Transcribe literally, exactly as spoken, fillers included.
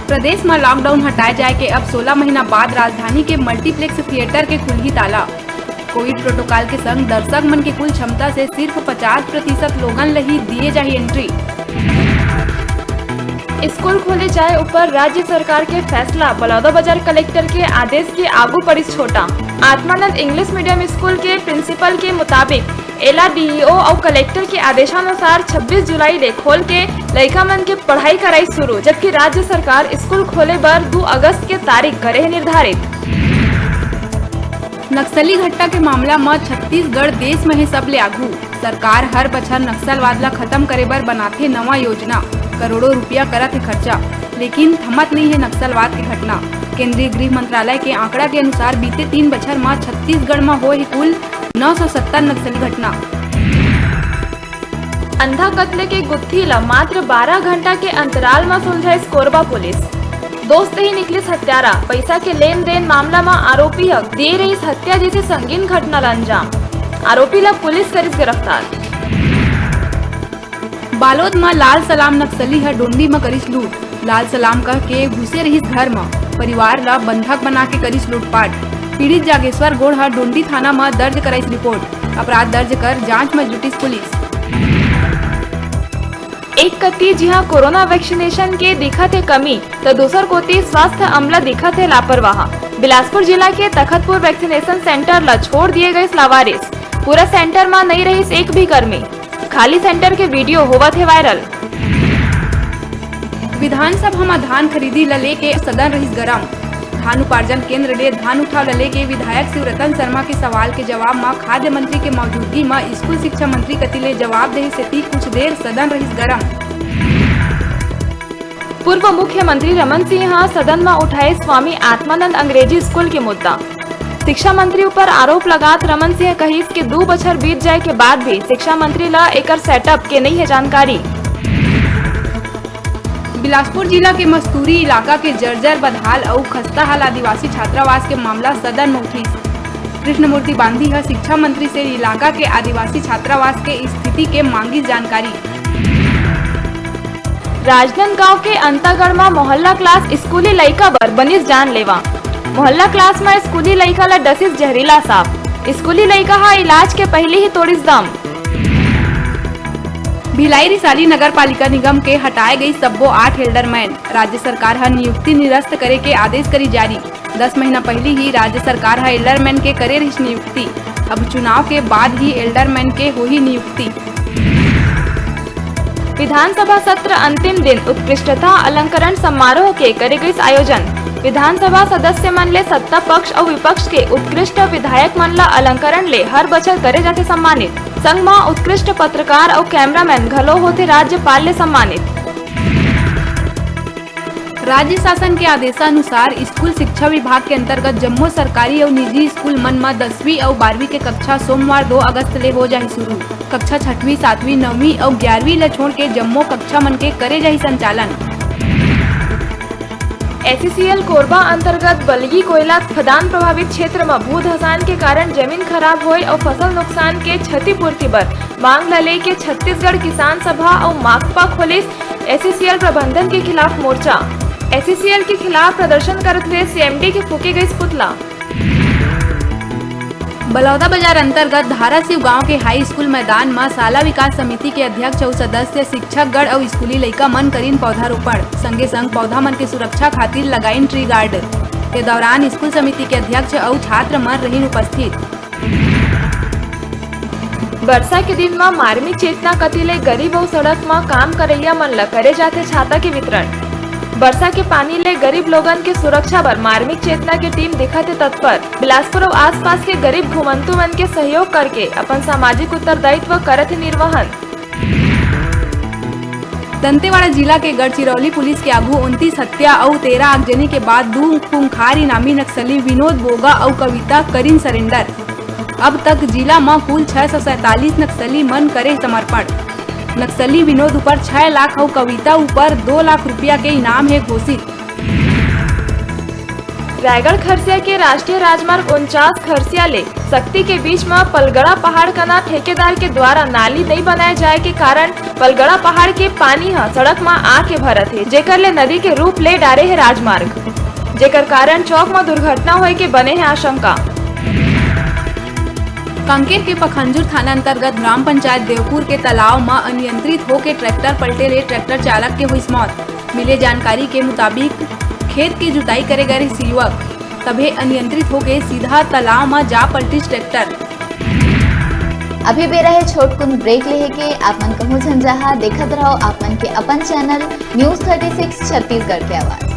प्रदेश म लॉकडाउन हटाए जाए के अब सोलह महीना बाद राजधानी के मल्टीप्लेक्स थिएटर के खुलही ताला। कोविड प्रोटोकॉल के संग दर्शक मन के कुल क्षमता से सिर्फ पचास प्रतिशत लोगन ल ही दिए जाही एंट्री। स्कूल खोले जाए ऊपर राज्य सरकार के फैसला, बलौदाबाजार कलेक्टर के आदेश के आगू पड़िस छोटा। आत्मानंद इंग्लिश मीडियम स्कूल के प्रिंसिपल के मुताबिक एला डीईओ अउ कलेक्टर के आदेशानुसार छब्बीस जुलाई ले खोल के लइका मन के पढ़ाई कराई शुरू, जबकि राज्य सरकार स्कूल खोले बर दू अगस्त के तारीख करे हे निर्धारित। नक्सली घटना के मामला म छत्तीसगढ़ देश म हे सबले आगू। सरकार हर बछर नक्सलवाद ला खत्म करे बर बनाथे नवा योजना, करोड़ों रुपया करत हे खर्चा, लेकिन थमत नइ हे नक्सलवाद के घटना। केंद्रीय गृह मंत्रालय के आंकड़ा के अनुसार बीते तीन बछर म छत्तीसगढ़ म होए हे कुल नौ सौ सत्तर नक्सली घटना। अंधा कत्ल के गुत्थी ल मात्र बारह घंटा के अंतराल म सुलझाइस कोरबा पुलिस। दोस्त ही निकलिस हत्यारा, पइसा के लेन देन मामला म आरोपी ह दिए रहिस हत्या जइसे संगीन घटना ल अंजाम। आरोपी ल पुलिस करिस गिरफ्तार। बालोद म लाल सलाम नक्सली ह डोंडी म करिस लूट। लाल सलाम कह के घुसे रहिस घर म, परिवार ल बंधक बना के करिस लूटपाट। पीड़ित जागेश्वर गोड़ ह डोंडी थाना म दर्ज कराइस रिपोर्ट। अपराध दर्ज कर जांच म जुटिस पुलिस। एक कति जिहां कोरोना वैक्सीनेशन के दिखत हे कमी, त दूसर कोति स्वास्थ्य अमला दिखत हे लापरवाह। बिलासपुर जिला के तखतपुर वैक्सीनेशन सेंटर ल छोड़ दिए गइस लावारिस। पूरा सेंटर म नइ रहिस एक भी कर्मी। खाली सेंटर के वीडियो होवत हे वायरल। विधानसभा म धान खरीदी ल लेके सदन रहिस गरम। धान उपार्जन केंद्र ले धान उठाव ल लेके विधायक शिवरतन शर्मा के सवाल के जवाब म खाद्य मंत्री के मौजूदगी म स्कूल शिक्षा मंत्री कति ले जवाब देहे सेती कुछ देर सदन रहिस गरम। पूर्व मुख्यमंत्री रमन सिंह ह सदन म उठाए स्वामी आत्मानंद अंग्रेजी स्कूल के मुद्दा। शिक्षा मंत्री ऊपर आरोप लगात रमन सिंह कहिस कि दू बछर बीत जाए के बाद भी शिक्षा मंत्री ल एकर सेटअप के नइ हे जानकारी। बिलासपुर जिला के मस्तूरी इलाका के जर्जर बदहाल अउ खस्ताहाल आदिवासी छात्रावास के मामला सदन म उठिस। कृष्णमूर्ति बांधी ह शिक्षा मंत्री से इलाका के आदिवासी छात्रावास के स्थिति के मांगिस जानकारी। राजनांदगांव के अंतागढ़ म मोहल्ला क्लास स्कूली लइका बर बनिस जानलेवा। मोहल्ला क्लास म स्कूली लइका ल डसिस जहरीला सांप। स्कूली लइका ह इलाज के पहिली ही तोड़िस दम। भिलाई रिसाली नगर पालिका निगम के हटाए गई सब्बो आठ एल्डरमैन। राज्य सरकार ह नियुक्ति निरस्त करे के आदेश करी जारी। दस महीना पहिली ही राज्य सरकार ह एल्डरमैन के करे रहिस नियुक्ति। अब चुनाव के बाद ही एल्डरमैन के होही नियुक्ति। विधानसभा सत्र अंतिम दिन उत्कृष्टता अलंकरण समारोह के करे गइस आयोजन। विधानसभा सदस्य मन ले सत्ता पक्ष अउ विपक्ष के उत्कृष्ट विधायक मन ल अलंकरण ले हर बछर करे जाथे सम्मानित। संग म उत्कृष्ट पत्रकार अउ कैमरामैन घलो होथे राज्यपाल ले सम्मानित। राज्य शासन के आदेशानुसार स्कूल शिक्षा विभाग के अंतर्गत जम्मो सरकारी अउ निजी स्कूल मन म दसवीं अउ बारहवीं के कक्षा सोमवार दो अगस्त ले हो जाही शुरू। कक्षा छठवीं, सातवीं, नौवीं अउ ग्यारहवीं ल छोड़ के जम्मो कक्षा मन के करे जाही संचालन। एसईसीएल कोरबा अंतर्गत बलगी कोयला खदान प्रभावित क्षेत्र म भू धसान के कारण जमीन खराब होए अउ फसल नुकसान के क्षतिपूर्ति बर मांग ल लेके छत्तीसगढ़ किसान सभा अउ माकपा खोलिस एसईसीएल प्रबंधन के खिलाफ मोर्चा। एसईसीएल के खिलाफ प्रदर्शन करत हुए सीएमडी के फूके गइस पुतला। बलौदाबाजार अंतर्गत धाराशिव गांव के हाई स्कूल मैदान म शाला विकास समिति के अध्यक्ष अउ सदस्य, शिक्षकगण अउ स्कूली लइका मन करिन पौधारोपण। संगे संग पौधा मन के सुरक्षा खातिर लगाइन ट्री गार्ड। ए दौरान स्कूल समिति के अध्यक्ष अउ छात्र मन रहिन उपस्थित। बरसा के दिन म मार्मिक चेतना कति ले गरीब अउ सड़क म काम करइया मन ल करे जाथे छाता के वितरण। बरसा के पानी ले गरीब लोगन के सुरक्षा बर मार्मिक चेतना के टीम दिखत हे तत्पर। बिलासपुर अउ आसपास के गरीब घुमंतू मन के सहयोग करके अपन सामाजिक उत्तरदायित्व करत हे निर्वहन। दंतेवाड़ा जिला के गढ़चिरौली पुलिस के आगू उनतीस हत्या अउ तेरह आगजनी के बाद दू खूंखार इनामी नक्सली विनोद बोगा अउ कविता करिन सरेंडर। अब तक जिला म कुल छह सौ सैंतालीस नक्सली मन करे समर्पण। नक्सली विनोद ऊपर छह लाख अउ कविता ऊपर दो लाख रुपया के इनाम हे घोषित। रायगढ़ खरसिया के राष्ट्रीय राजमार्ग उनचास खरसिया ले सक्ती के बीच म पलगड़ा पहाड़ कना ठेकेदार के द्वारा नाली नइ बनाए जाए के कारण पलगड़ा पहाड़ के पानी ह सड़क म आके भरत हे, जेकर ले नदी के रूप ले डारे हे राजमार्ग, जेकर कारण चौक म दुर्घटना होए के बने हे आशंका। कांकेर के पखांजूर थाना अंतर्गत ग्राम पंचायत देवपुर के तालाब म अनियंत्रित होके ट्रैक्टर पलटे ले ट्रैक्टर चालक के होइस मौत। मिले जानकारी के मुताबिक, खेत के जुताई करे गे रिहिस युवक, तभे अनियंत्रित होके सीधा तालाब म जा पलटिस ट्रैक्टर। अभी बेरा हे छोटकुन ब्रेक लेहे के। आप मन कहूं झन जाहा, देखत रहो आप मन के अपन channel news thirty six Chhattisgarh के आवाज।